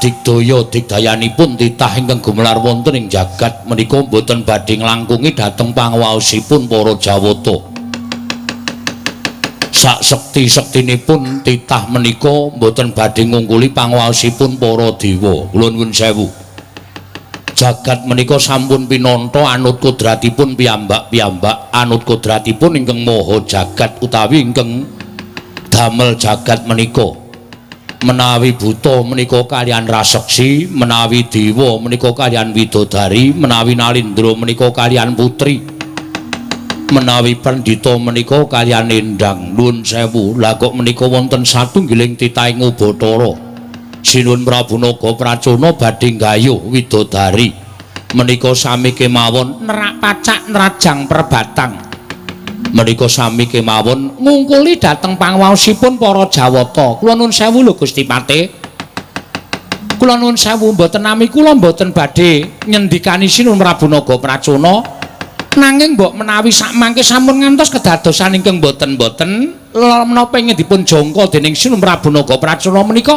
Sadigdaya digdayanipun titah ingkang gumelar wonten ing jagat menika boten badhe nglangkungi dhateng panguwaosipun para Jawata. Sak sekti-sektinipun titah menika boten badhe ngungkuli panguwaosipun para dewa. Kula nuwun sewu. Jagat menika sampun pinantha anut kodratipun piyambak-piyambak, anut kodratipun ingkang maha jagat utawi ingkang damel jagat menika. Menawi buta menika kaliyan raseksi, menawi dewa menika kaliyan widodari, menawi nalindra menika kaliyan putri, menawi pandhita menika kaliyan endang. Nuwun sewu, lha kok menika wonten satunggiling titahing Ubathara. Sinuwun Prabu Naga Pracona badhe nggayuh widodari menika sami kemawon nerak pacak nerajang perbatang menika sami kemawon ngungkuli dhateng panguwaosipun para Jawata. Kula nuwun sewu lho Gusti Patih. Kula nuwun sewu, mboten nami kula mboten badhe nyendikani Sinuwun Prabu Naga Pracona, nanging mbok menawi sakmangke sampun ngantos kedadosan ingkang mboten-mboten menapa ingkang dipun jangka dening Sinuwun Prabu Naga Pracona menika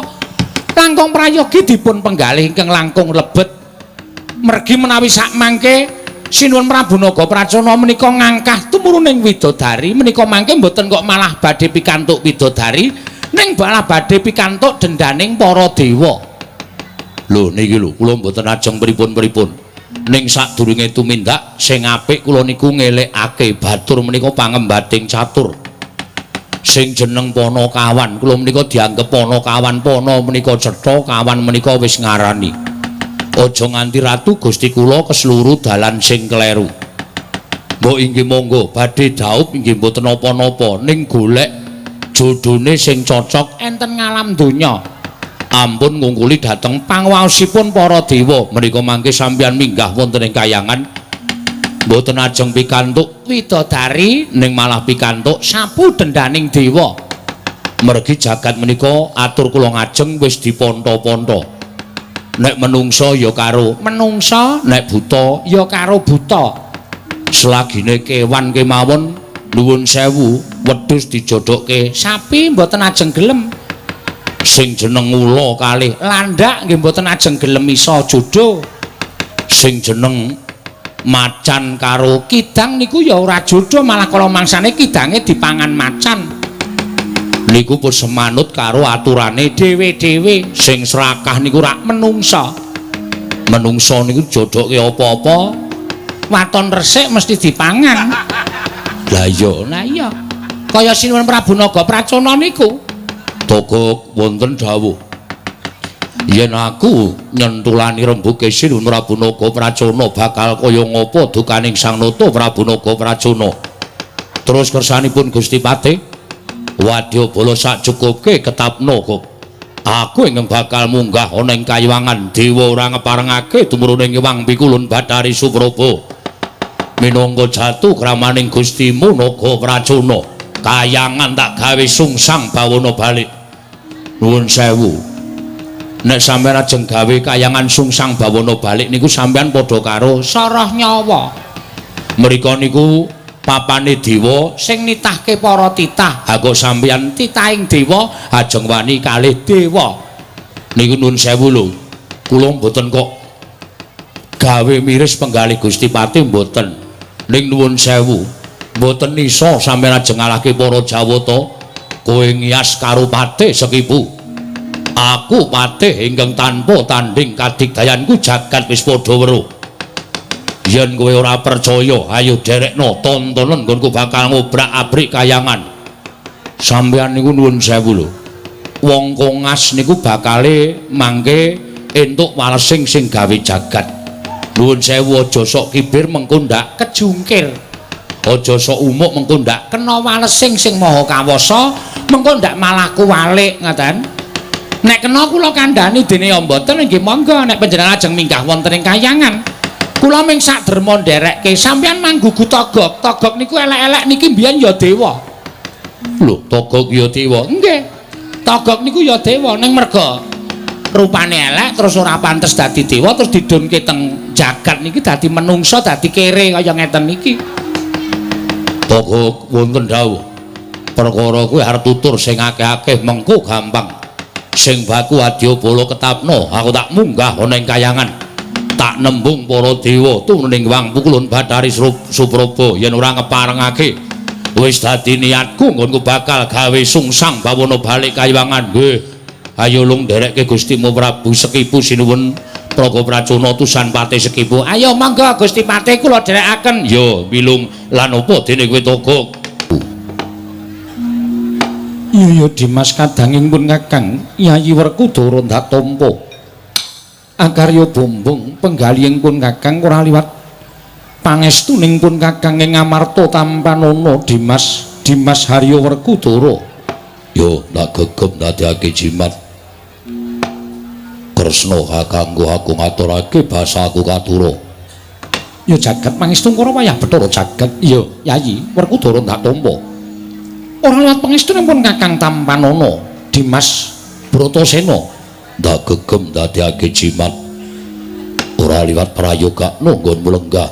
langkung prayogi dipun penggalih ingkang langkung lebet. Mergi menawi sakmangke Sinuwun Prabu Naga Pracona menika ngangkah tumuruning widodari menika mangke mboten kok malah badhe pikantuk widodari, ning malah badhe pikantuk dendaning para dewa. Lho niki lho, kula mboten ajeng pripun-pripun, ning sadurunge tumindak sing apik kula niku ngelekake batur menika pangembating catur. Sing jeneng Panakawan kula menika dianggep Panakawan, pana menika cetha, kawan menika wis ngarani. Aja nganti ratu Gusti kula kesluru dalan sing kleru. Mbok inggih monggo badhe dhaup inggih mboten napa-napa, ning golek jodhone sing cocok enten ngalam donya. Ampun ngungkuli dhateng panguwaosipun para dewa. Menika mangke sampeyan minggah wonten ing kayangan mboten ajeng pikantuk widodari, ning malah pikantuk sapu dendaning dewa. Mergi jagat menika atur kula ngajeng wis diponto-ponto. Nek menungsa ya karo menungsa, nek buta ya karo buta. Selagine kewan kemawon, nuwun sewu, wedhus dijodhokke sapi mboten ajeng gelem. Sing jeneng ula kalih landak nggih mboten ajeng gelem iso jodho. Sing jeneng macan karo kidang niku ya ora jodho, malah kala mangsane kidange dipangan macan. Niku pun semanut karo aturane dhewe-dhewe. Sing srakah niku rak menungsa. Menungsa niku jodhoke apa-apa waton resik mesti dipangan. Lah iya, lah iya. Kaya Sinuwun Prabu Naga Pracona niku. Togok wonten dawuh. Yen aku nyentulani rembuke Sinuwun Prabu Naga Pracona bakal kaya ngapa dukaning Sang Nata Prabu Naga Pracona. Terus kersanipun Gusti Patih, wadyabala sak cukupke ketapno kok. Aku ingkang bakal munggah ana ing kayangan dewa ora ngeparengake tumurune Hyang Pikulun Bathari Supraba. Minangka jatu kramaning Gustimu Naga Pracona, kayangan tak gawe sungsang bawana balik. Nuwun sewu. Nek sampeyan ajeng gawe kayangan sungsang bawana balik niku sampeyan padha karo soroh nyawa. Mriko niku papane dewa sing nitahke para titah. Ha kok sampeyan titahing dewa ajeng wani kalih dewa. Niku nuwun sewu lho. Kula mboten kok gawe miris penggalih Gusti Patih mboten. Ning nuwun sewu, mboten iso sampeyan ajeng ngalahke para Jawata. Kowe ngiyas karo patih sekipu. Aku patih ingkang tanpa tanding kadigdayanku jagat wis padha weruh. Yen kowe ora percaya, ayo derekno tontonen nggonku bakal ngobrak-abrik kayangan. Sampeyan niku nuwun sewu lho. Wong kongas niku bakale mangke entuk walesing sing gawe jagat. Nuwun sewu, aja sok kibir mengko ndak kejungkir. Aja sok umuk mengko ndak kena walesing sing maha kawasa, mengko ndak malah kuwalik ngoten. Nek kena kula kandhani, dene ya mboten nggih monggo nek panjenengan ajeng minggah wonten ing kayangan. Kula ming sak derma nderekke sampeyan manggugu togok. Togok niku elek-elek niki mbiyen ya dewa. Lho, togok ya dewa? Nggih. Togok niku ya dewa, ning merga rupane elek terus ora pantes dadi dewa, terus didunke teng jagat niki dadi menungsa, dadi kere kaya ngeten niki. Togok wonten dawuh. Perkara kuwi arep tutur sing akeh-akeh mengko gampang. Sing baku adyabala ketapno, aku tak munggah ana ing kayangan. Tak nembung para dewa tununing wang pukulun Bathari Supraba yen ora ngeparengake. Wis dadi niatku nggonku bakal gawe sungsang bawana balik kayangan. Nggih. Ayo lung nderekke Gustimu Prabu Sekipu sinuwun Praga Pracona tusan Patih Sekipu. Ayo monggo Gusti Patih kula dherekaken. Yo milung lan apa dene kowe Togog? Iya ya Dimas kadanging pun Kakang Yayi Werkudara ndak tampa. Akarya bombong penggalihing pun Kakang ora liwat pangestuning pun Kakang ing Amarta tampanana Dimas Dimas Harya Werkudara. Yo ndak gegem ndadekake jimat. Kresna kakangku aku ngaturake basaku katura. Ya jagat pangestu karo wayah Bathara jagat. Iya Yayi Werkudara ndak tampa. Ora liwat pangestuning pun Kakang tampanana Dimas Bratasena. Ndak gegem ndadekake jimat. Ora liwat prayogakno nggonmu lenggah.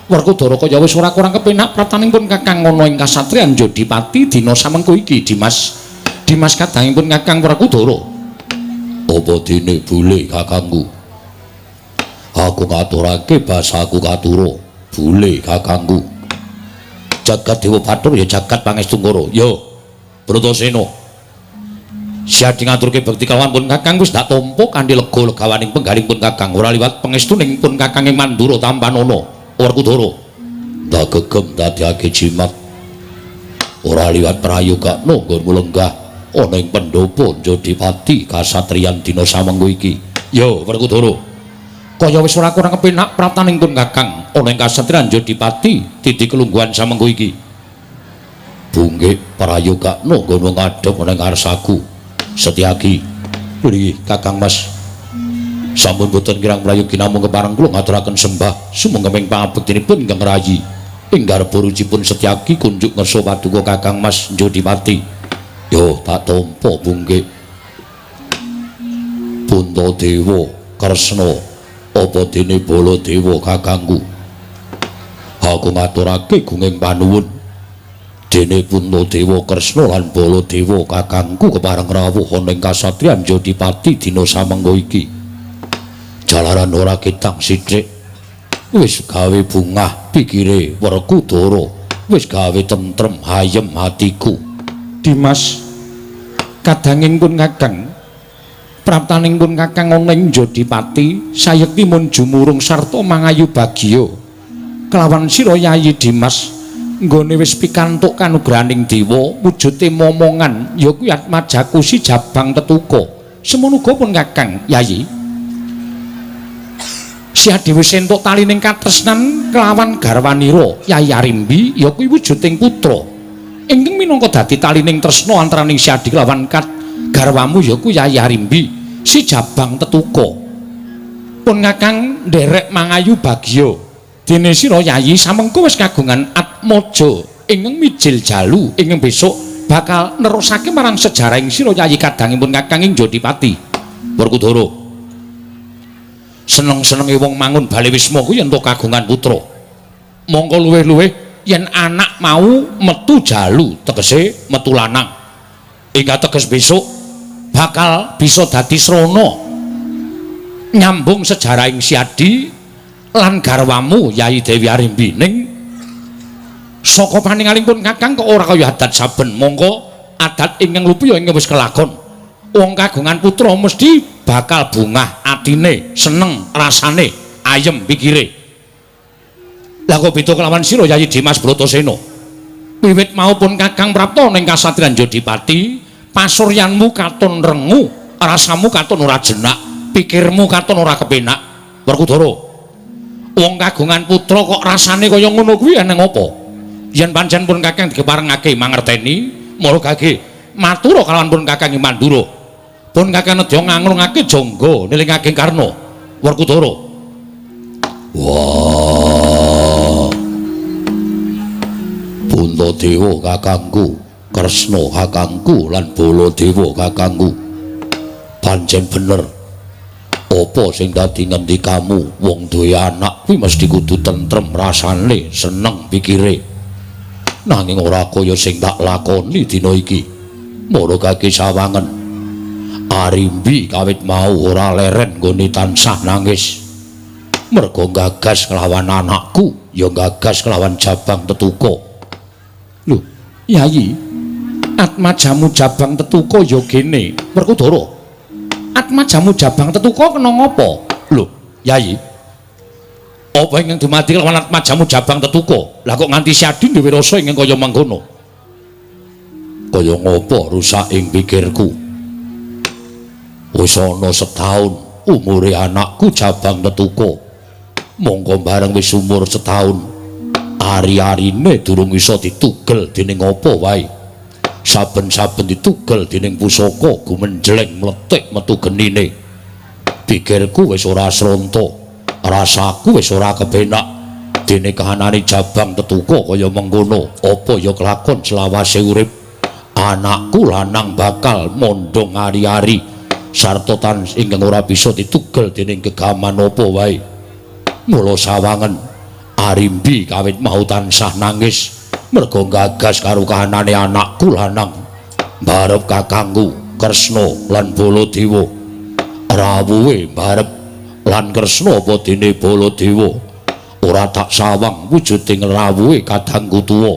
Werkudara kaya wis ora kurang kepenak praptaning pun Kakang ana ing kasatriyan Jodipati dina samengko iki Dimas. Dimas kadanging pun Kakang Werkudara. Apa dene bule kakangku? Aku ngaturake basaku katura. Bule kakangku. Jagat Dewa Bathara ya jagat pangestungkara. Ya Bratasena. Siadi ngaturke bekti kalawan pun Kakang wis ndak tampa kanthi lega legawaning penggaling pun Kakang ora liwat pangestuning pun Kakang ing Mandura tampanana Werkudara. Ndak gegem ndadekake jimat. Ora liwat prayogakno nggonmu lenggah ana ing pendopo Jodipati kasatriyan dina samengko iki. Ya Werkudara. Kaya wis ora kurang kepenak praptaning pun Kakang ana ing kasatriyan Jodipati titi kelungguhan samengko iki. Bunggik prayogakno nggonmu ngadhep ana ing ngarsaku. Setyaki. Nggih Kakang Mas. Sampun boten kirang prayogi namung kepareng kula ngaturaken sembah sumangga pangabektinipun ingkang rayi. Ing garba rucipun Setyaki kunjuk ngersa paduka Kakang Mas Jodipati. Yo tak tampa bunggik. Puntadewa Kresna apa dene Baladewa kakangku. Aku ngaturake gunging panuwun. Dene Puntadewa Kresna lan Baladewa kakangku kepareng rawuh ana ing kasatriyan Jodipati dina samengko iki. Jalaran ora ketang sithik. Wis gawe bungah pikire Werkudara, wis gawe tentrem hayem hatiku. Dimas kadanging pun Kakang praptaning pun Kakang ana ing Jodipati sayekti mun jumurung sarta mangayu bagya kelawan sira Yayi Dimas nggone wis pikantuk kanugrahaning dewa wujude momongan ya kuwi Atmajaku si Jabang Tetuka. Semono uga pun Kakang Yayi Siadi wis entuk talining katresnan kelawan garwanira Yayi Arimbi ya kuwi wujuding putra ingkang minangka dadi talining tresna antaraning Siadi kelawan garwamu ya kuwi Yayi Arimbi si Jabang Tetuka. Pun Kakang nderek mangayu bagya dene sira Yayi samengko wis kagungan atmaja ingkang mijil jalu ingkang besok bakal nerusake marang sejarahing sira Yayi kadangipun Kakang ing Jodipati. Werkudara seneng-senenge wong mangun bale wisma kuwi yen kagungan putra. Mongko luwih-luwih yen anak mau metu jalu tegese metu lanang. Ingkang teges besok bakal bisa dadi srana nyambung sejarahing Siadi lan garwamu Yayi Dewi Arimbi. Ning saka paningaling pun Kakang kok ora kaya adat saben, mongko adat ingkang lupi ya ingkang wis kelakon. Wong kagungan putra mesti bakal bungah atine, seneng rasane, ayem pikire. Lah kok beda kelawan sira Yayi Dimas Bratasena. Wiwit mau pun Kakang prapta ning kasatriyan Jodipati, pasuryanmu katon rengu, rasamu katon ora jenak, pikirmu katon ora kepenak. Werkudara, wong kagungan putra kok rasane kaya ngono kuwi eneng apa? Yen pancen pun Kakang dikeparengake mangerteni, mara gage matura kalawan pun Kakang ing Mandura. Pun Kakang nedya ngangrungake jangga nilingake Karna. Werkudara. Wah. Puntadewa kakangku, Kresna kakangku lan Baladewa kakangku. Pancen bener. Apa sing dadi ngendikamu wong duwe anak kuwi mesti kudu tentrem rasane, seneng pikire. Nanging ora kaya sing tak lakoni dina iki. Mara kaki sawangen. Arimbi kawit mau ora leren nggone tansah nangis. Merga gagas kelawan anakku, ya gagas kelawan Jabang Tetuka. Lho, Yayi, atmajamu Jabang Tetuka ya gene, Werkudara. Atmajamu Jabang Tetuka kena ngapa? Lho, Yayi. Apa ingkang dumadi kelawan atmajamu Jabang Tetuka? Lah kok nganti Siadi duwe rasa ingkang kaya mangkono? Kaya ngapa rusak ing pikirku? Wis ana setahun umure anakku Jabang Tetuka. Mongko bareng wis umur setahun, ari-arine durung iso ditugel dening apa wae. Saben-saben ditugel dening pusaka gumenjleng mlethik metu genine. Pikirku wis ora sronta, rasaku wis ora kepenak. Dene kahanane Jabang Tetuka kaya mengkono, apa ya kelakon selawase urip anakku lanang bakal mondhong ari-ari sarta tan ingkang ora bisa ditugel dening gegaman apa wae. Mula sawangen Arimbi kawit mau tansah nangis merga gagas karo kahanane anakku lanang. Barep kakangku Kresna lan Baladewa. Rawuhe barep lan Kresna apa dene Baladewa. Ora tak sawang wujuding rawuhe kadangku tuwa,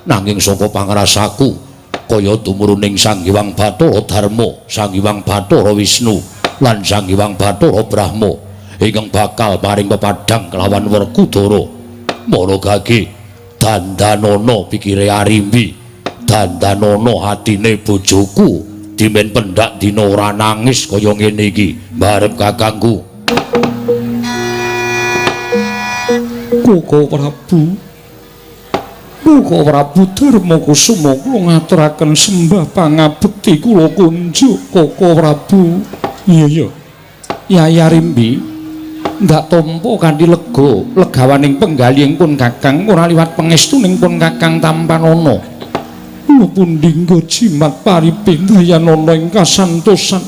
nanging saka pangrasaku kaya tumuruning Sang Hyang Bathara Darma, Sang Hyang Bathara Wisnu lan Sang Hyang Bathara Brahma ingkang bakal paring pepadhang kelawan Werkudara. Mara gage dandanana pikire Arimbi, dandanana atine bojoku, dimen pendak dina ora nangis kaya ngene iki barep kakangku. Koko Prabu, Koko Prabu Darma Kusuma kula ngaturaken sembah pangabekti kula kunjuk Koko Prabu. Iya iya. Yayi Arimbi, ndak tampa kanthi lega legawaning penggalihing pun Kakang ora liwat pangestuning pun Kakang tampanana. Kula pundhingga jimat paripih dayanana ing kasantosan.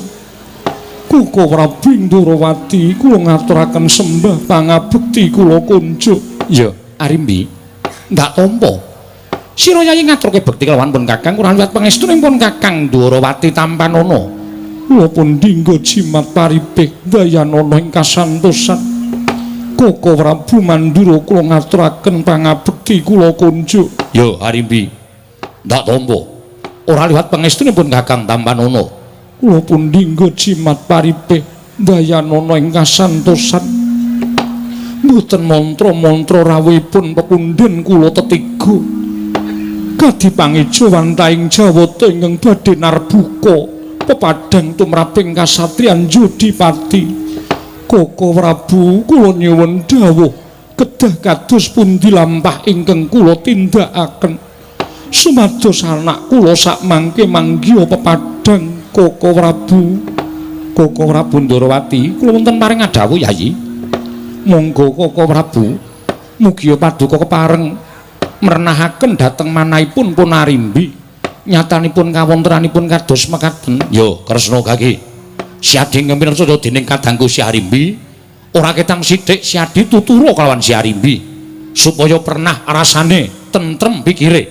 Koko Prabu Ndorowati kula ngaturaken sembah pangabekti kula kunjuk. Iya, Arimbi, ndak tampa. Sira Yayi ngaturke bekti kelawan pun Kakang ora liwat pangestuning pun Kakang Ndorowati tampanana. Kula pundhingga jimat paripih dayanana ing kasantosan. Koko Prabu Mandura kula ngaturaken pangabekti kula kunjuk. Yo Arimbi, ndak tampa. Ora liwat pangestunipun Kakang tampanana. Kula pundhingga jimat paripih dayanana ing kasantosan. Mboten mantra-mantra rawuhipun pepundhen kula tetiga. Kadi pangejawantahing Jawata ingkang badhe narbuka pepadhang tumraping kasatriyan Jodipati. Koko Prabu kula nyuwun dawuh kedah kados pundi lampah ingkang kula tindakaken sumados anak kula sakmangke manggiha pepadhang. Koko Prabu, Koko Prabu Ndorowati kula wonten paring adhawuh Yayi. Monggo Koko Prabu mugia paduka kepareng merenahaken dhateng manahipun pun Arimbi. Nyatanipun kawontenanipun kados mekaten. Yo Kresna gage Siadi ingkang pinarcaya dening kadangku Si Arimbi ora ketang sithik Siadi tutura kelawan Si Arimbi supaya pernah rasane tentrem pikire,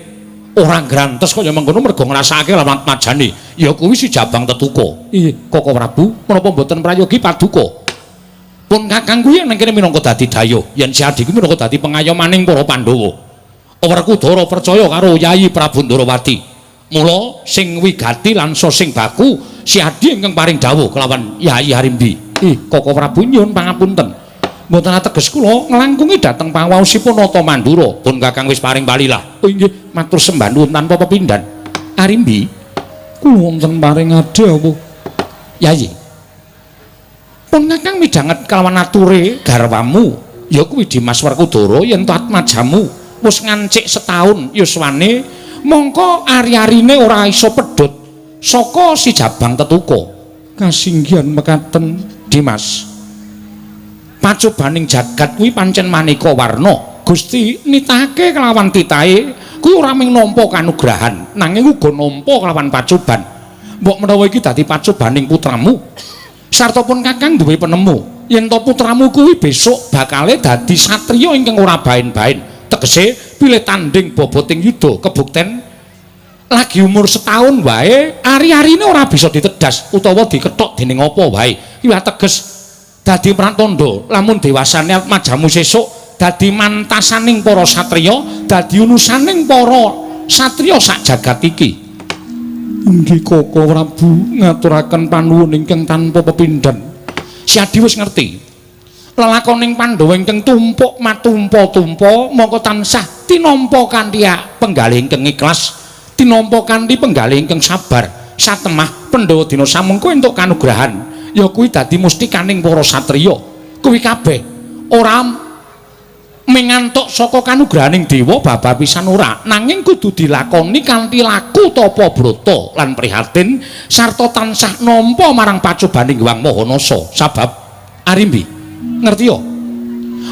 ora grantes kaya mengkono merga ngrasakake lawan majane ya kuwi si Jabang Tetuka. Ih Koko Prabu menapa mboten prayogi paduka pun Kakang kuwi nang kene minangka dadi dayoh yen Siadi kuwi minangka dadi pengayomaning para Pandhawa. Werkudara percaya karo Yayi Prabu Ndorowati. Mula sing wigati lan sing baku Siadi ingkang paring dawuh kelawan Yayi Arimbi. Ih Koko Prabu nyuwun pangapunten. Mboten ateges kula nglangkungi dhateng pangaosipun Nata Mandura. Pun Kakang wis paring palilah. Oh inggih, matur sembah nuwun tanpa pepindhan. Arimbi, kula wonten paring dawuh. Yayi. Pun Kakang midhanget kelawan ature garwamu ya kuwi Dimas Werkudara yen to atmajamu wis ngancik setahun yuswane mongko ari-arine ora iso pedhot saka si Jabang Tetuka. Kasinggihan mekaten Dimas. Pacobaning jagat kuwi pancen maneka warna. Gusti nitahake kelawan titahe kuwi ora mung nampa kanugrahan, nanging uga nampa kelawan pacoban. Mbok menawa iki dadi pacobaning putramu. Sarta pun Kakang duwe penemu yen to putramu kuwi besok bakale dadi satriya ingkang ora baen-baen. Tegese pilih tanding boboting yuda kebukten lagi umur setahun wae ari-arine ora bisa ditedhot. ditedas utawa dikethok dening apa wae. Kuwi ateges dadi pratandha lamun dewasane majamu sesuk dadi mantasaning para satriya, dadi unusaning para satriya sak jagat iki. Inggih Koko Prabu, ngaturaken panuwun ingkang tanpa pepindhan. Siadi wis ngerti. Lelakoning Pandhawa ingkang tumpuk matumpa-tumpa mongko tansah tinampa kanthi penggalih ingkang ikhlas, tinampa kanthi penggalih ingkang sabar. Satemah Pandhawa dina samengko entuk kanugrahan, ya kuwi dadi mustikaning para satriya. Kuwi kabeh ora mingantuk saka kanugrahaning dewa babar pisan ora, nanging kudu dilakoni kanthi laku tapa brata lan prihatin sarta tansah nampa marang pacobaning Hyang Maha Nasa. Sabab Arimbi ngerti ya,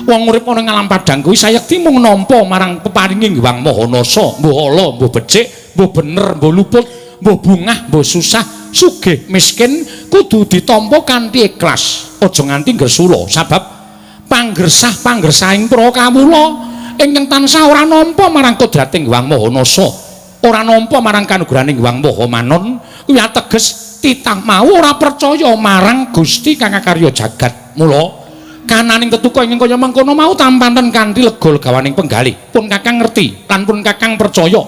wong urip ana ing alam padhang kuwi sayekti mung nampa marang peparinging Hyang Maha Nasa, mbuh ala mbuh becik, mbuh bener mbuh luput, mbuh bungah mbuh susah, sugih miskin, kudu ditampa kanthi ikhlas, aja nganti ngresula. Sabab panggersah panggersahing para kawula ingkang tansah ora nampa marang kodrating Hyang Maha Nasa, ora nampa marang kanugrahaning Hyang Maha Manon, kuwi ateges titah mau ora percaya marang Gusti kang akarya jagat. Mula kananing tetuka ingkang kaya mangkono mau tampanten kanthi lega legawaning penggalih. Pun Kakang ngerti lan pun Kakang percaya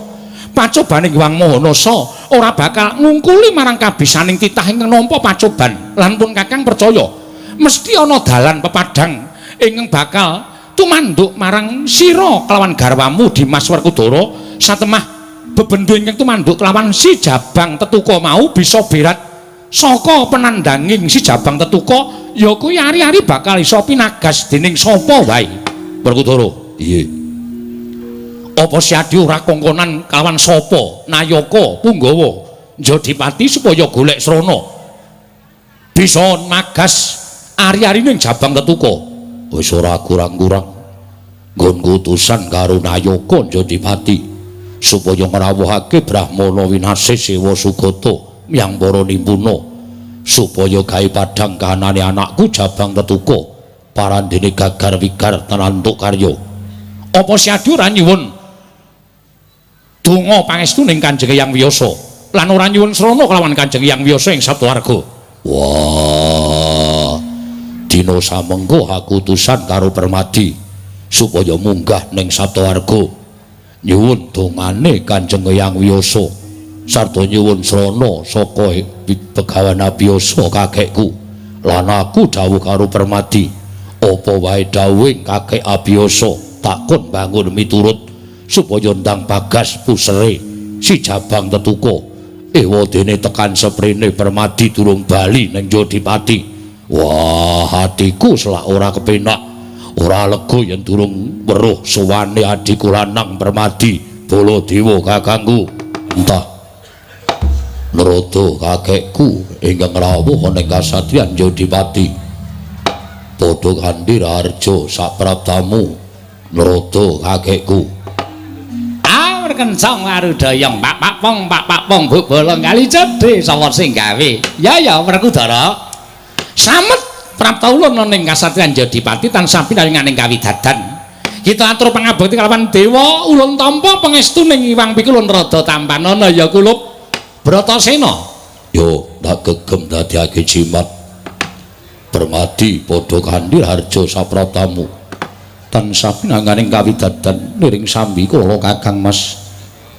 pacobaning Hyang Maha Nasa ora bakal ngungkuli marang kabisaning titah ingkang nampa pacoban, lan pun Kakang percaya mesti ana dalan pepadhang ingkang bakal tumanduk marang sira kelawan garwamu Dimas Werkudara. Satemah bebendu ingkang tumanduk kelawan si Jabang Tetuka mau bisa berat saka penandanging si Jabang Tetuka, ya kuwi ari-ari bakal iso pinagas dening sapa wae. Werkudara, iya. Apa Siadi ora kongkonan kalawan sapa nayaka punggawa Jodipati supaya golek srana bisa magas ari-arine Jabang Tetuka? Wis ora kurang-kurang nggonku utusan karo nayaka Jodipati supaya ngrawuhake Brahmana Winasih Sewa Sugata yang para nimpuna supaya gawe padhang kahanane anakku Jabang Tetuka parandene gagar wigar tenantuk karya. Apa Siadi ora nyuwun donga pangestu ning Kanjeng Hyang Wiyasa lan ora nyuwun srana kelawan Kanjeng Hyang Wiyasa ing Saptawarga? Wah, dina samengko aku utusan karo Permadi supaya munggah ning Saptawarga nyuwun dongane Kanjeng Hyang Wiyasa sarta nyuwun srana saka Begawan Abiyasa kakekku. Lan aku dawuh karo Permadi, apa wae dawuhing kakek Abiyasa takon bangun miturut supaya ndang bagas pusere si Jabang Tetuka. Ewadene tekan seprene Permadi durung bali ning Jodipati. Wah, hatiku selak ora kepenak, ora lega yen durung weruh sowane adhiku lanang Permadi Baladewa kakangku. Entah Narada kakekku ingkang rawuh ana ing kasatriyan Jodipati. Padha kanthi raharja saprabdamu Narada kakekku. Awur kencang warudayang pak pak pong pak pak pong bu bolong kali cedhe sapa sing gawe? Ya ya Werkudara. Samet prapta ulun ana ing kasatriyan Jodipati tansah pinaringaning kawidadan. Kita atur pangabekti kalawan dewa, ulun tampa pangestuning Hyang Pikulun rada tampanana ya kulup Bratasena. Yo tak gegem dadiake jimat. Permadi padha kanthi harja saprabdamu. Tansah pinanganing kawidadan niring sambi kula Kakang Mas.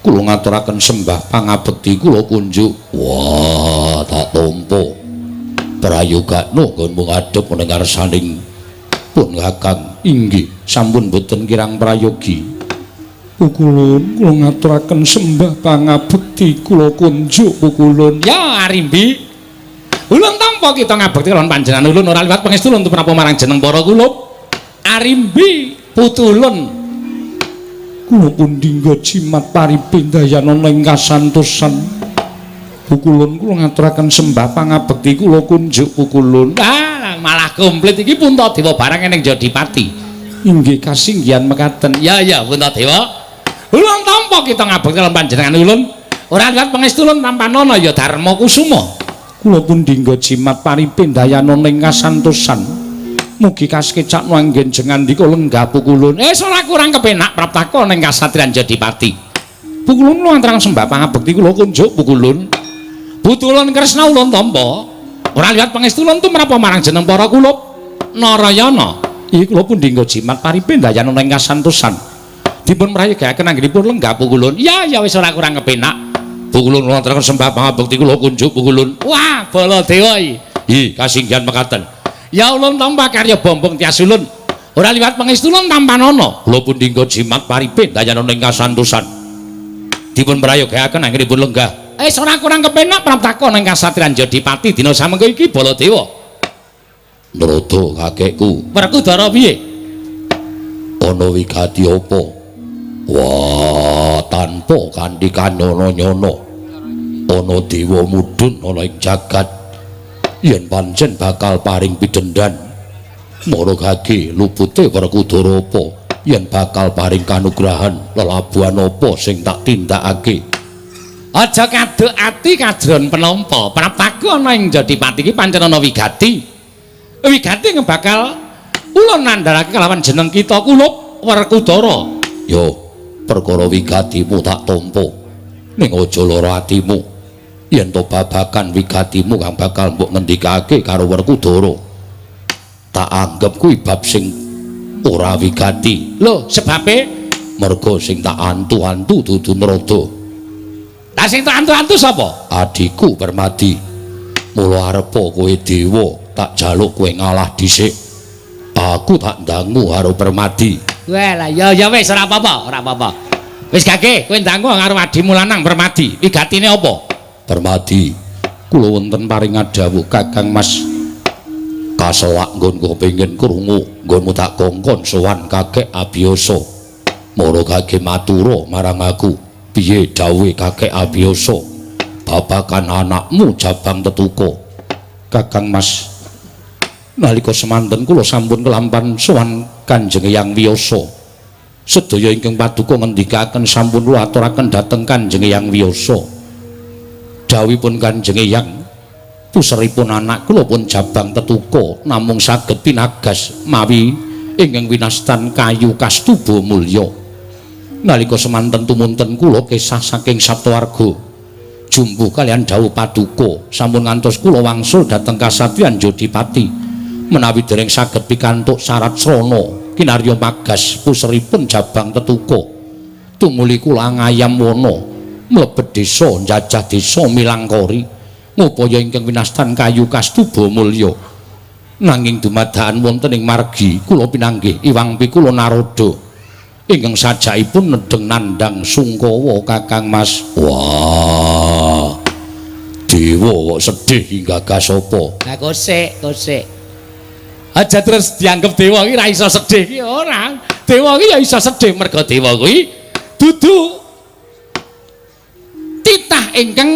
Kula ngaturaken sembah pangabekti kula kunjuk. Wah, tak tampa. Prayogakno nggonmu ngadhep ning ngarsaning pun Kakang. Inggih, sampun boten kirang prayogi. Pukulun, kula ngaturaken sembah pangabekti kula kunjuk pukulun. Ya Arimbi. Ulun tampa kita ngabekti kalawan panjenengan ulun ora liwat pangestu ulun tumrap marang jeneng para kulup. Arimbi putulun. Kula pundingga jimat paripindayanana ing kasantosan. Pukulun, kula ngaturaken sembah pangabekti kula kunjuk pukulun. Ah, malah komplit iki Puntadewa barang ning Jodipati. Inggih kasinggihan mekaten. Ya ya Puntadewa. Ulun tampa kita ngabekti kalawan panjenengan ulun ora liwat pangestu ulun tampanana ya Darma Kusuma. Kula pundingga jimat paripindayanana ing kasantosan. Mugi kasekecakno anggen jengandika lenggah pukulun. Ora kurang kepenak praptaka ning kasatriyan Jodipati. Pukulun kula antaraken sembah pangabekti kula kunjuk pukulun. Putu ulun Kresna ulun tampa. Ora liwat pangestu ulun tumrap marang jeneng para kulup Narayana. Iki kula pundhingga jimat paripe ndayana ing kasantosan. Dipun prayogakaken anggenipun lenggah pukulun. Ya ya wis ora kurang kepenak. Pukulun kula aturaken sembah pangabekti kula kunjuk pukulun. Wah, Baladewa iki. Hi, kasinggihan mekaten. Ya ulun tampa karya bombong tias ulun. Ora liwat pangestu ulun tampanana. Kula pundhingga jimat paripe ndayana ing kasantosan. Dipun prayogakaken anggenipun lenggah. Wis ora kurang kepenak praptaka nang kasatriyan Jodipati dina samengko iki Baladewa. Nrada kakekku. Werkudara piye? Ana wigati apa? Wah, tanpa kanthi kanyono-nyono ana dewa mudhun ana ing jagat yen pancen bakal paring pidhendan. Maragake lupute Werkudara apa yen bakal paring kanugrahan lelabuhan apa sing tak tindakake? Aja kaduk ati kajron penampa. Praptaku ana ing Jodipati iki pancen ana wigati. Wigati bakal ulun nandharake kelawan jeneng kita kulup Werkudara. Yo, perkara wigatimu tak tampa. Ning aja lara atimu. Yen to babagan wigatimu kang bakal mbok ngendikake karo Werkudara, tak anggep kuwi bab sing ora wigati. Lho, sebabe merga sing tak antu-antu dudu Nrada. Lah sing tak antu-antu sapa? Adhiku Permadi. Mula arepa kowe dewa, tak jaluk kowe ngalah dhisik. Aku tak ndangu karo Permadi. Wah lah ya ya wis ora apa-apa, ora apa-apa. Wis gage kowe ndangu karo adhimu lanang Permadi. Wigatine apa? Permadi, kula wonten paring dawuh Kakang Mas. Kaselak nggonku kepengin krungu, nggonmu tak kongkon sowan kakek Abiyasa. Maragake matura marang aku. Piye dawuhe kakek Abiyasa babagan anakmu Jabang Tetuka? Kakang Mas, nalika semanten kula sampun kelampan sowan Kanjeng Hyang Wiyasa. Sedaya ingkang paduka ngendikaken sampun kula aturaken dhateng Kanjeng Hyang Wiyasa. Dawuhipun Kanjeng Hyang, puseripun anak kula pun Jabang Tetuka namung saged pinagas mawi ingkang winastan kayu kastuba mulya. Nalika semanten tumunten kula kesah saking Saptawarga jumbuh kalian dawuh paduka sampun ngantos kula wangsul dhateng kasatriyan Jodipati menawi dereng saged pikantuk syarat srana kinarya magas puseripun Jabang Tetuka. Tumuli kula ngayam wana mlebet desa njajah desa Milangkori ngupaya ingkang winastan kayu kastuba mulya. Nanging dumadakan wonten ing margi kula pinanggih iwang pikula Narada ingkang sajakipun nedheng nandhang sungkawa Kakang Mas. Wah, dewa kok sedih hingga gagas apa? Lah kosek, kosek. Aja terus dianggep dewa iki ra iso sedih iki ora. Dewa iki ya iso sedih merga dewa kuwi dudu titah ingkang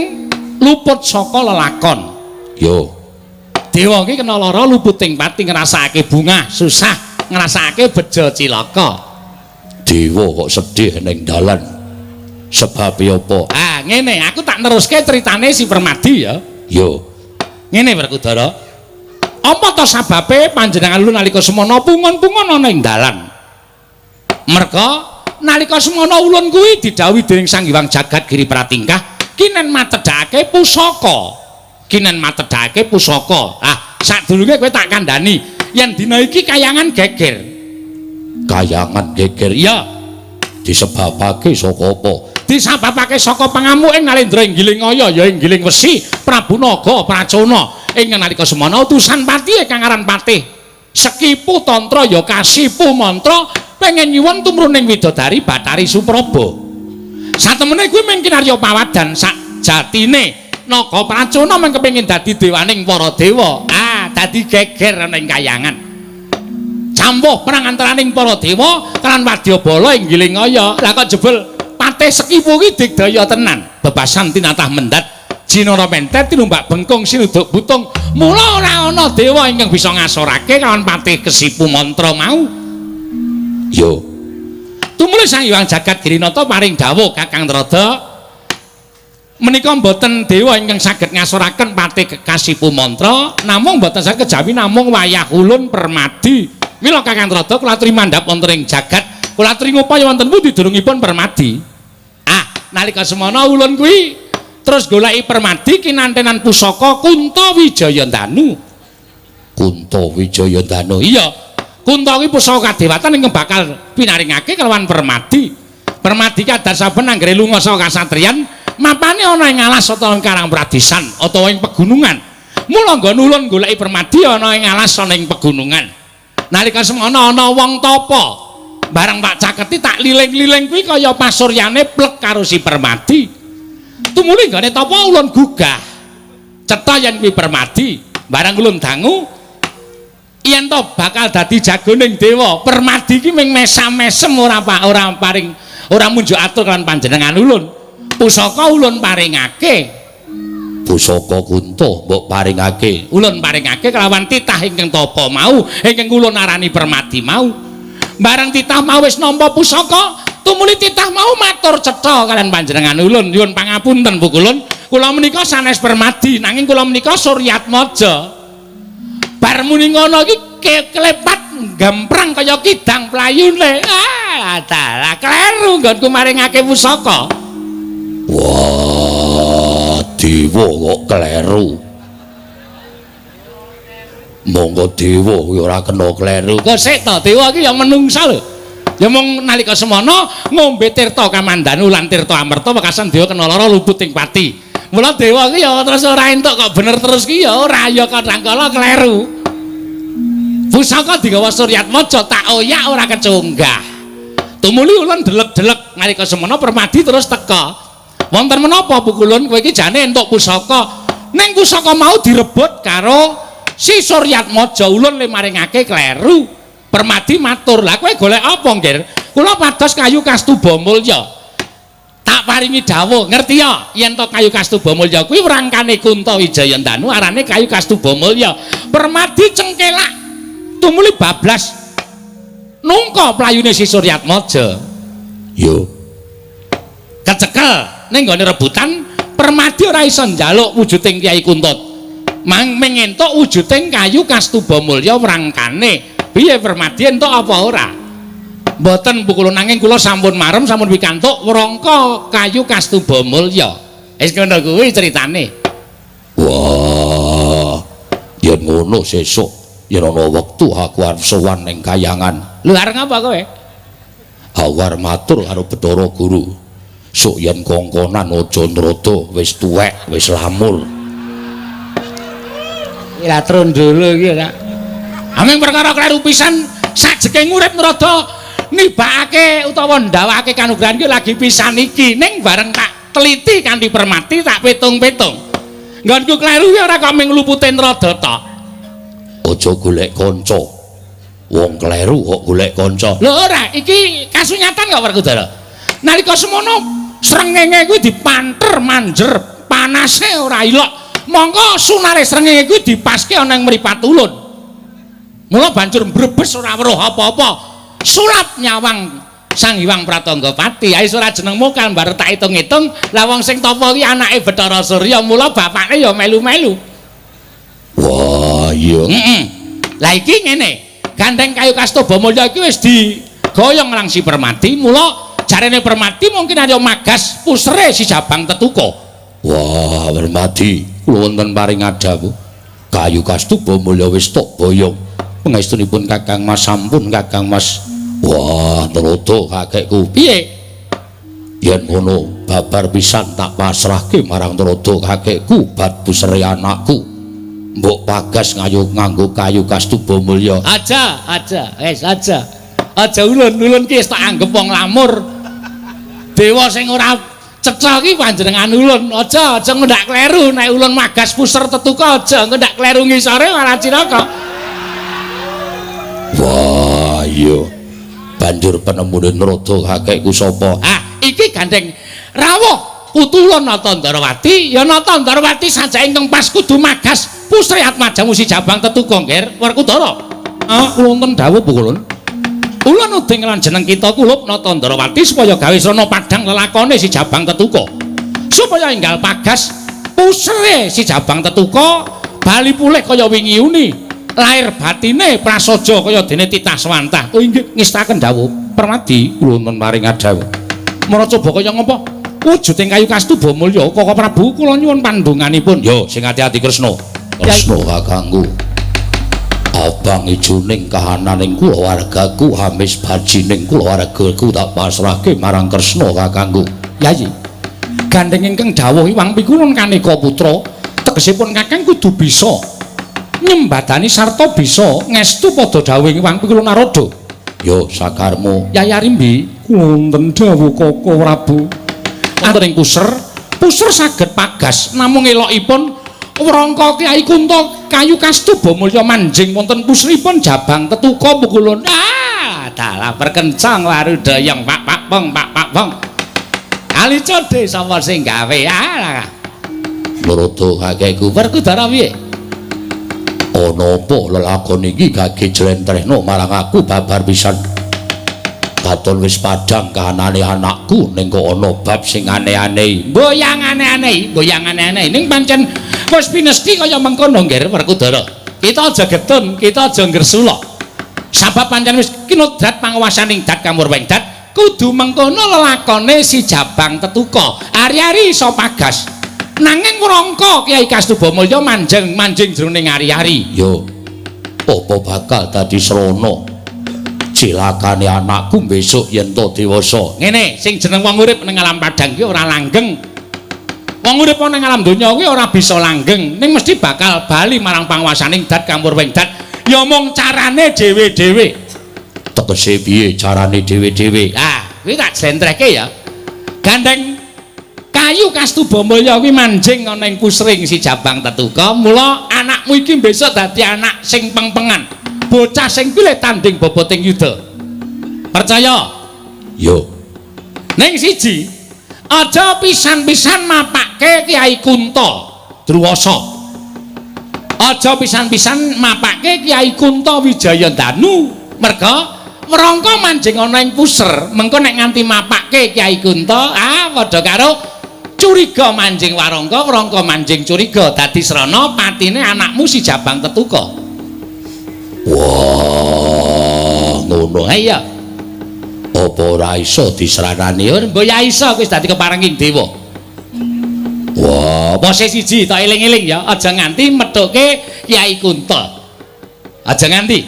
luput saka lelakon. Yo, dewa iki kena lara luputing pati ngrasakake bungah susah, ngrasakake bejo cilaka. Dewa kok sedih ning dalan sebabe apa? Ah, ngene, aku tak neruske critane si Permadi ya. Yo. Ngene Werkudara. Apa to sababe panjenengan lu nalika semono pungon-pungon ana ing dalan? Merga nalika semono ulun kuwi didhawuhi dening Sang Hyang Jagat Giri Pratingkah kinen matedhake pusaka. Kinen matedhake pusaka. Ah, sadurunge kowe tak kandhani yen dina iki kayangan geger. Kayangan geger iya. Disebabake saka apa? Disebabake saka pangamuke Nalendra Inggiling Aya ya Inggiling Wesi Prabu Naga Pracona. Ing nalika semana utusan patihe kang aran Patih Sekipu Tantra ya Kasipu Mantra pengen nyuwun tumruning widodari Bathari Supraba. Satemene kuwi mung kinarya pawadan sakjatine Naga Pracona mung kepengin dadi dewaning para dewa. Ah, dadi geger ana ing kayangan. Campuh perang antaraning para dewa lan wadyabala ing Giling Aya. Lah kok jebul Patih Sekipu ki digdaya tenan. Bebasan tinatah mendhat jinara mentet tinumbak bengkung sinuduk butung. Mula ora ana dewa ingkang bisa ngasorake kawan Patih Kesipu Mantra mau. Yo. Tumuli Sang Hyang Jagat Girinata paring dawuh Kakang Trada menika mboten dewa ingkang saged ngasoraken Patih Kasipu Mantra, namung mboten saged kejawi namung wayah ulun Permadi. Mila Kakang Trada kula aturi mandhap wonten ing jagat, kula aturi ngupaya wonten pundi durungipun Permadi. Ah, nalika semana ulun kuwi Terus goleki Permadi kinantenan pusaka Kunta Wijayandanu. Kunta Wijayandanu. Iya. Kunta kuwi pusaka kadewatan ingkang bakal pinaringake kelawan Permadi. Permadi kadar saben anggere lunga saka kasatriyan, mapane ana ing alas utawa ing karang pradisan utawa ing pegunungan. Mula nggon ulun goleki Permadi ana ing alas ana ing pegunungan. Nalika semono ana wong tapa. Bareng tak caketi tak liling-liling kuwi kaya pasuryane plek karo si Permadi. Tumuli nggone tapa ulun gugah. Cetha yen kuwi Permadi. Bareng ulun dangu yen to bakal dadi jagoning dewa. Permadi iki ming mesam-mesem ora ora paring ora munjuk atur kan panjenengan ulun. Pusaka ulun paringake. Pusaka Kunta mbok paringake. Ulun paringake kelawan titah ingkang tapa mau, ingkang ulun arani Permadi mau. Bareng titah mau wis nampa pusaka, tumuli titah mau matur cetha kalian panjenengan ulun, nyuwun pangapunten Bu Kulun, kula menika sanes Permadi, nanging kula menika Suryatmaja. Bar muni ngono iki klepat gamprang kaya kidang playune. Ah, dalah kleru nggonku maringake pusaka. Wah, dewa kok kleru. Monggo dewa kuwi ora kena kleru. Kok sik to, dewa iki ya menungsa lho. Ya mung nalika semono ngombe tirta kamandanu lan tirta amerta wekasan dewa kena lara luput ing pati. Mula dewa iki ya terus ora entuk kok bener terus ki ya ora, ya kadang kala kleru. Pusaka digawa Suryatmaja tak oyak ora kecunggah. Tumuli ulun delek-delek nalika semono Permadi terus teka. Wonten menapa Bu Kulun, kowe iki jane entuk pusaka. Ning pusaka mau direbut karo si Suryatmaja, ulun le maringake kleru. Permadi matur, "Lah kowe golek apa, Nggir?" "Kula pados kayu Kastuba Mulya." Tak paringi dawuh, ngerti ya? Yen to kayu Kastuba Mulya kuwi wrangkane Kunta Wijayandanu arane kayu Kastuba Mulya. Permadi cengkelak tumuli bablas nungka playune si Suryatmaja. Yo. Kecekel ning nggone rebutan, Permadi ora iso njaluk wujuding Kyai Kunta. Mang mengentuk wujuding kayu Kastuba Mulya wrangkane. Piye Permadi entuk apa ora? Mboten Bu Kulun, nanging kula sampun marem sampun pikantuk wrangka kayu Kastuba Mulya. Wis ngono kuwi critane. Wah, yen ngono sesuk yen ana wektu aku arep sowan ning kayangan. Lho arep ngapa kowe? Aku arep matur karo Bathara Guru. Sok yen kongkonan aja nrada, wis tuwek, wis lamur. Iki lah trondolo iki ora. Aming perkara kleru pisan sajeke ngurip nrada nibakake utawa ndawake kanugrahan iki lagi pisan iki, ning bareng tak teliti kanthi Permati tak pitung-pitung. Nggonku kleru kuwi ora kok ming lupute nrada tok. Aja golek kanca. Wong kleru kok golek kanca. Lho ora, iki kasunyatan kok Werkudara. Nalika semono srengenge kuwi dipanter manjer, panase ora ilok. Mongko sunare srengenge kuwi dipaske ana ing mripat ulun. Mula banjur mbrebes ora weruh apa-apa. Sulap nyawang Sang Hyang Pratangga Pati. Ae ora jenengmu kan bar tak hitung-hitung, lah wong sing tapa kuwi anake Bathara Surya, mula bapakne ya melu-melu. Wah, iya. Heeh. Lah iki ngene, gandeng kayu Kastuba Mulya iki wis digoyong lang si Permadi, mula jarene Permadi mungkin arya magas pusere si Jabang Tetuka. Wah, Permadi, kula wonten paring dawuh. Kayu Kastuba Mulya wis tok boyong. Pangestunipun Kakang Mas sampun Kakang Mas. Wah, nrada kakekku. Piye? Yen ngono babar pisan tak pasrahke marang nrada kakekku bat pusere anakku. Mbok pagas ngayu nganggo kayu Kastuba Mulya. Aja, aja, wis aja. Aja ulun-ulun ki wis tak anggep wong lamur. Dewa sing ora cetha ki panjenengan ulun. Aja, aja ngendak kleru nek ulun magas puser tetuka aja ngendak kleru ngisore malah cilaka. Wah, iya. Banjur penemune nrada kakekku sapa? Ah, iki gandeng rawuh putu ulun Nata Ndarawati, ya Nata Ndarawati sajake ingkang pas kudu magas pusri atmajamu si Jabang Tetuka, Ngger Werkudara. Ah, kula wonten dawuh Bu Kulun. Ulun nuding lan jeneng kita kulup Nata Ndarawati supaya gawe srana padhang lelakone si Jabang Tetuka. Supaya enggal pagas pusre si Jabang Tetuka bali pulih kaya wingi uni. Lahir batine prasaja kaya dene titah swantah. Oh inggih ngestaken dawuh Permadi, kula wonten paring dawuh. Mara coba kaya ngapa? Wujuding kayu kastuba mulya Kaka Prabu kula nyuwun pandonganipun. Yo sing ati-ati Kresna. Kresna kakangku. Abang ijuning kahananing kulawargaku hamis bajining kulawargaku tak pasrahke marang Kresna kakangku. Yayi. Gandeng ingkang dawuh Iwang Pikulun kaneka putra, tegesipun kakang kudu bisa nyembadani sarta bisa ngestu padha dawuh Iwang Pikulun Narada. Yo sakarmu. Yayi Arimbi, wonten dawuh Kaka Prabu. Wonten ing puser, puser saged pagas namung elokipun wrangka Kyai Kunta kayu kastuba mulya manjing wonten puseripun Jabang Tetuka pukulun. Ah, dalah perkencang warudayang pak pak pong pak pak pong. Kali codhe sapa sing gawe? Ah. Narada kakekku Werkudara piye? Ana apa lelakon iki gage jlentrehno marang aku babar pisan. Katon wis padhang kahanane anakku ning kok ana bab sing aneh-aneh. Mboyang aneh-aneh, mboyang aneh-aneh ning pancen wis pinesti kaya mengkono nggih Werkudara. Kita aja getun, kita aja ngresula. Sabab pancen wis kinodrat panguwasaning dat kamurweng dat kudu mengkono lelakone si Jabang Tetuka. Ari-ari iso pagas. Nanging wrangka Kyai Kastuba Mulya manjing manjing jroning ari-ari. Yo apa bakal dadi srana cilakane anakku besok yen to dewasa. Ngene, sing jeneng wong urip ning alam padhang ki ora langgeng. Wong urip ning alam donya kuwi ora bisa langgeng, ning mesti bakal bali marang panguwasaning dat kamurweng dat. Ya mung carane dhewe-dhewe. Tegese piye carane dhewe-dhewe? Ah, kuwi tak jlentrehke ya. Gandeng kayu Kastuba Mulya kuwi manjing ana ing pusring si Jabang Tetuka, mula anakmu iki besok dadi anak sing pengpengan. Bocah sing pilih tanding boboting yuda. Percaya? Yo. Ning siji, aja pisan-pisan mapake Kyai Kunta Druwasa. Aja pisan-pisan mapake Kyai Kunta Wijayandanu, merga wrangka manjing ana ing puser, mengko nek nganti mapake Kyai Kunta, ah padha karo curiga manjing warangka, wrangka manjing curiga dadi srana patine anakmu si Jabang Tetuka. Wah, ngono. Ha iya. Apa ora iso disranani? Mbok ya iso wis dadi keparenging dewa. Wah, pose siji tak eling-eling ya, aja nganti methuke Kyai Kunta. Aja nganti.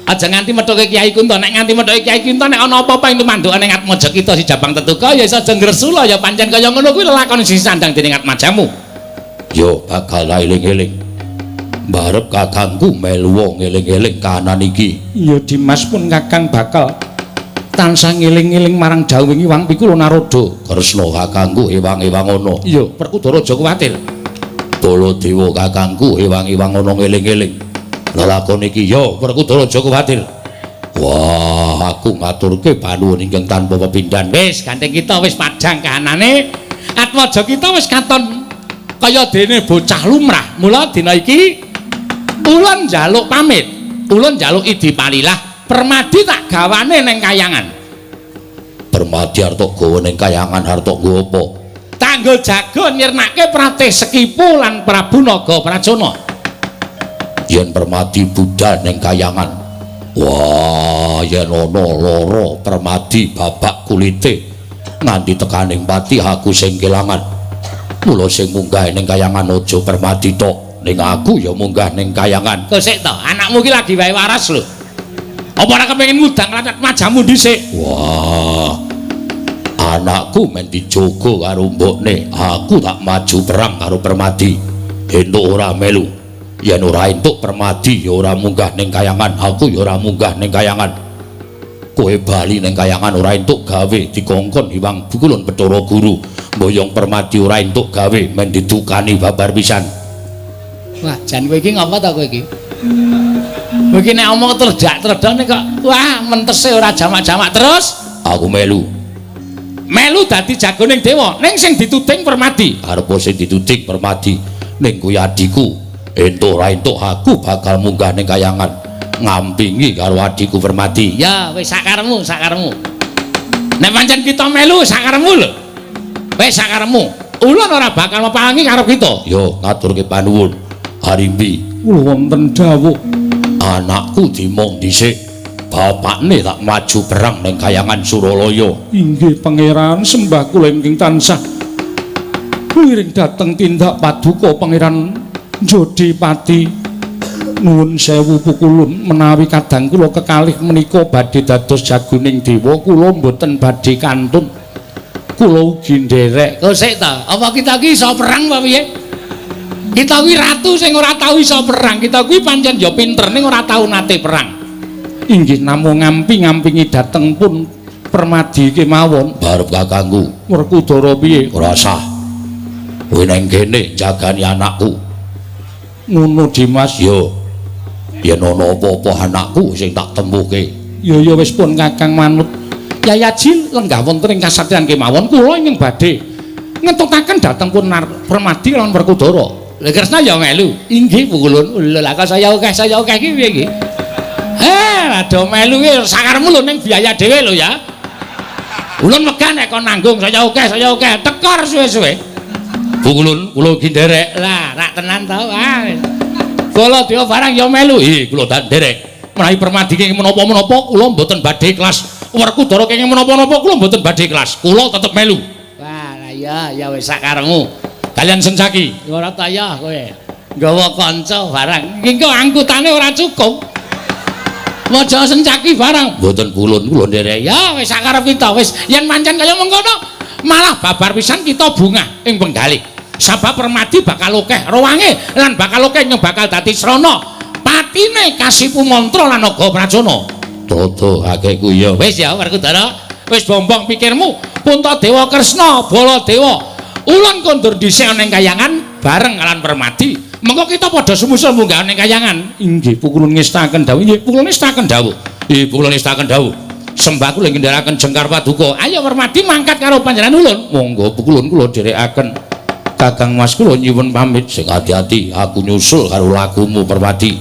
Aja nganti methuke Kyai Kunta. Nek nganti methuke Kyai Kunta nek ana apa-apa ing tumandukane ing atmaja kita si Jabang Tetuka ya iso aja ngresula ya pancen kaya ngono kuwi lelakon sing sandang dening atmajamu. Yo bakal eling-eling. Barep kakangku melu wong eling-eling kahanan iki. Ya Dimas pun kakang bakal tansah ngeling-eling marang dawuh Iwang Pikula Narada. Kresna kakangku ewang-ewang ana. Iya, Werkudara aja kuwatir. Baladewa kakangku ewang-ewang ana ngeling-eling. Lelakon iki ya Werkudara aja kuwatir. Wah, aku ngaturke panuwun ingkang tanpa pepindhan. Wis, gandeng kita wis padhang kahanane. Atmaja kita wis katon kaya dene bocah lumrah. Mula dina iki ulun njaluk pamit, ulun njaluk idi palilah, Permadi tak gawane neng kayangan. Permadi arep gawa neng kayangan arep nggo apa? Tanggo jago nyirnake Pratih Sekipu lan Prabu Naga Pracona. Yen Permadi budal neng kayangan, wah yen ana lara Permadi babak kulite nganti tekaning pati aku sing kelangan. Mula sing munggah ning kayangan aja Permadi tok. Ning aku ya munggah ning kayangan. Kok sik to, anakmu ki lagi wae waras lho. Apa ora kepengin ngudang latat majamu dhisik? Wah. Anakku men dijogo karo mbokne, aku tak maju perang karo Permadi. Entuk ora melu. Yen ora entuk Permadi ya ora munggah ning kayangan, aku ya ora munggah ning kayangan. Kowe bali ning kayangan ora entuk gawe dikongkon Hyang Bukulun Bathara Guru. Mboyong Permadi ora entuk gawe men didukani babar pisan. Wah, jan kowe iki ngapa ta kowe iki? Kowe iki nek omong tredak-tredone kok wah mentese ora jamak-jamak terus. Aku melu. Melu dadi jagoning dewa, ning sing dituding Permadi. Arepa sing dituding Permadi, ning kuwi adhiku. Entuk ora entuk aku bakal munggah ning kayangan ngampingi karo adhiku Permadi. Ya wis sakaremu, sakaremu. Nek pancen kita melu sakaremu lho. Wis sakaremu. Ulun ora bakal mepangi karo kita. Yo ngaturke panuwun. Harimbi, kula wonten dawuh. Anakku dimong dhisik, Bapakne tak maju perang ning Kayangan Suralaya. Inggih Pangeran, sembah kula ingkang tansah wiring dhateng tindak paduka Pangeran Jodipati. Nuwun sewu pukulun, menawi kadang kula kekalih menika badhe dados jagoning dewa, kula mboten badhe kantun. Kula ugi nderek. Kok sik ta? Apa kita ki iso perang apa piye? Kita kuwi ratu sing ora tau iso perang. Kita kuwi pancen ya pinter ning ora tau nate perang. Inggih namung ngampi-ngampingi dhateng pun Permadi kemawon. Barep kakangku. Werkudara piye? Ora sah. Kowe nang kene jagani anakku. Ngono Dimas. Yo. Yen ana apa-apa anakku sing tak tempuhke. Ya ya wis pun Kakang manut. Yayaji lenggah wonten ing kasatriyan kemawon kula ingkang badhe ngetutaken dhateng pun Permadi lan Werkudara. Lha Kresna ya melu. Inggih pukulun. Lha kok saya akeh iki piye iki? Ado melu ki sakarepmu lho ning biaya dhewe lho ya. Ulun wegah nek kon nanggung saya akeh tekor suwe-suwe. Pukulun kula ugi nderek. Lah rak tenan to. Ah. Baladewa barang ya melu. Ih kula tak nderek. Menawi Permadi kenging menapa-menapa kula mboten badhe ikhlas. Werkudara kenging menapa-napa kula mboten badhe ikhlas. Kula tetep melu. Wah, lah iya ya wis sakarepmu. Kalian Sencaki. Ora ta ya kowe. Nggawa kanca barang. Iki kok angkutane ora cukup. Maja Sencaki barang. Mboten pulun kula nderek. Ya wis sakarep kita wis yen pancen kaya mengkono malah babar pisan kita bungah ing penggalih. Sabab Permadi bakal akeh rawange lan bakal akeh nyong bakal dadi srana. Patine Kasipu Mantra lan Naga Pracona. Toto akehku ya. Wis ya Werkudara, wis bombong pikirmu. Puntadewa Kresna, Baladewa. Ulun kondur dhisik ana ing kayangan bareng lan Permadi. Mengko kita padha sumusul munggah ning kayangan. Inggih pukulun ngestaken dawuh. Inggih pukulun ngestaken dawuh. Inggih pukulun ngestaken dawuh. Sembah kula ngendharaken jengkar paduka. Ayo Permadi mangkat karo panjenengan ulun. Monggo pukulun kula dherekaken. Kakang Mas kula nyuwun pamit. Sing ati-ati aku nyusul karo lagumu Permadi.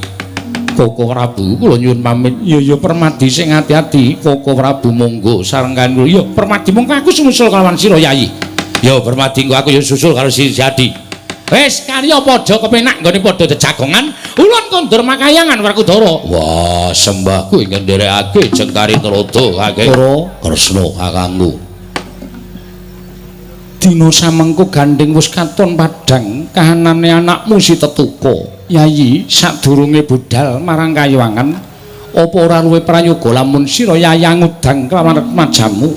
Koko Prabu kula nyuwun pamit. Ya ya Permadi sing ati-ati. Koko Prabu monggo sareng kula. Ya Permadi monggo aku sumusul kalawan sira Yayi. Ya Permadi engko aku ya susul karo si Jadi. Wis karya padha kepenak nggone padha jejagongan, ulun kondur makayangan Werkudara. Wah, sembahku ingkang nderekake jengkari tuladha kakek Kresna kakangku. Dina samengko gandeng wis katon padhang kahanane anakmu si Tetuka. Yayi, sadurunge budal marang kayangan, apa ora luwih prayoga lamun sira yayi ngudang kelawan remajamu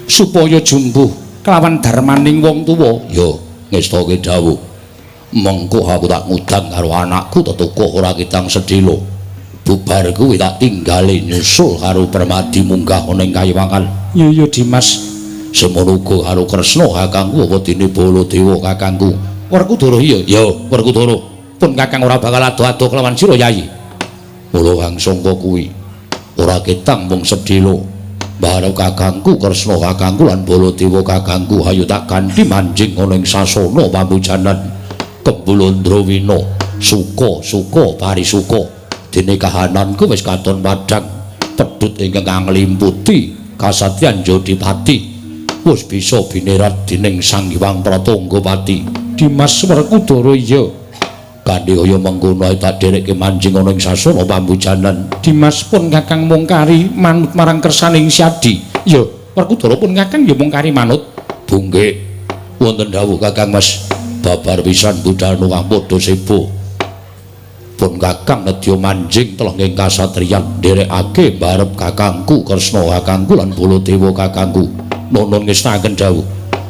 supaya jumbuh kelawan darmaning wong tuwa? Ya, ngestake dawuh. Mengko aku tak ngudang karo anakku Tetuka ora kitang sedhela. Bubar kuwi tak tinggale nyusul karo Permadi munggah ana ing kayangan. Ya ya Dimas. Semono uga karo Kresna kakangku apa dene Baladewa kakangku. Werkudara iya. Ya, Werkudara. Pun kakang ora bakal ado-ado kelawan sira Yayi. Mula kang sangka kuwi ora ketang mung sedhela. Bareng kakangku Kresna kakangku lan Baladewa kakangku ayo tak kanthi manjing ana ing sasana pamujanan Kembulondrawina suka-suka parisuka. Dene kahananku wis katon padhang pedhut ingkang nglimputi kasatriyan Jodipati wis bisa binerat dening Sang Hyang Pratanggapati. Dimas Werkudara iya. Kanthi kaya mengkono ae tak dherekke manjing ana ing sasana pamujanan. Dimas pun kakang mung kari manut marang kersaning Syadi. Ya, Werkudara pun kakang ya mung kari manut. Bunggek wonten dawuh Kakang Mas, babar pisan budal kang padha sebo. Pun kakang nedya manjing telenging kasatriyan nderekake barep kakangku Kresna kakangku lan Baladewa kakangku. Nuwun ngestaken dawuh.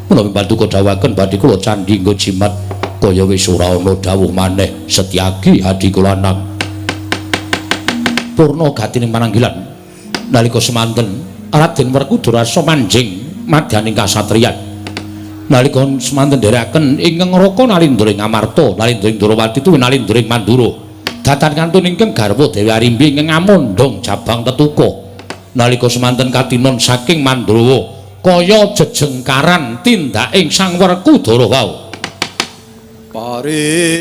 Menawi paduka dawuhaken badhe kula candhi nggo jimat kaya wis ora ana dawuh maneh Setyaki adi kula lanang. Purna gatining pananggilan nalika semanten Raden Werkudara manjing madyaning kasatriyan. Nalika semanten nderekaken ingkang Raka Nalindra ing Amarta, Nalindra ing Ndrawati tuwi Nalindra ing Mandura. Datan kantun ingkang garwa Dewi Arimbi ingkang ngamondhong jabang Tetuka. Nalika semanten katinon saking Mandrawa kaya jejengkaran tindaking Sang Werkudara wau. Pari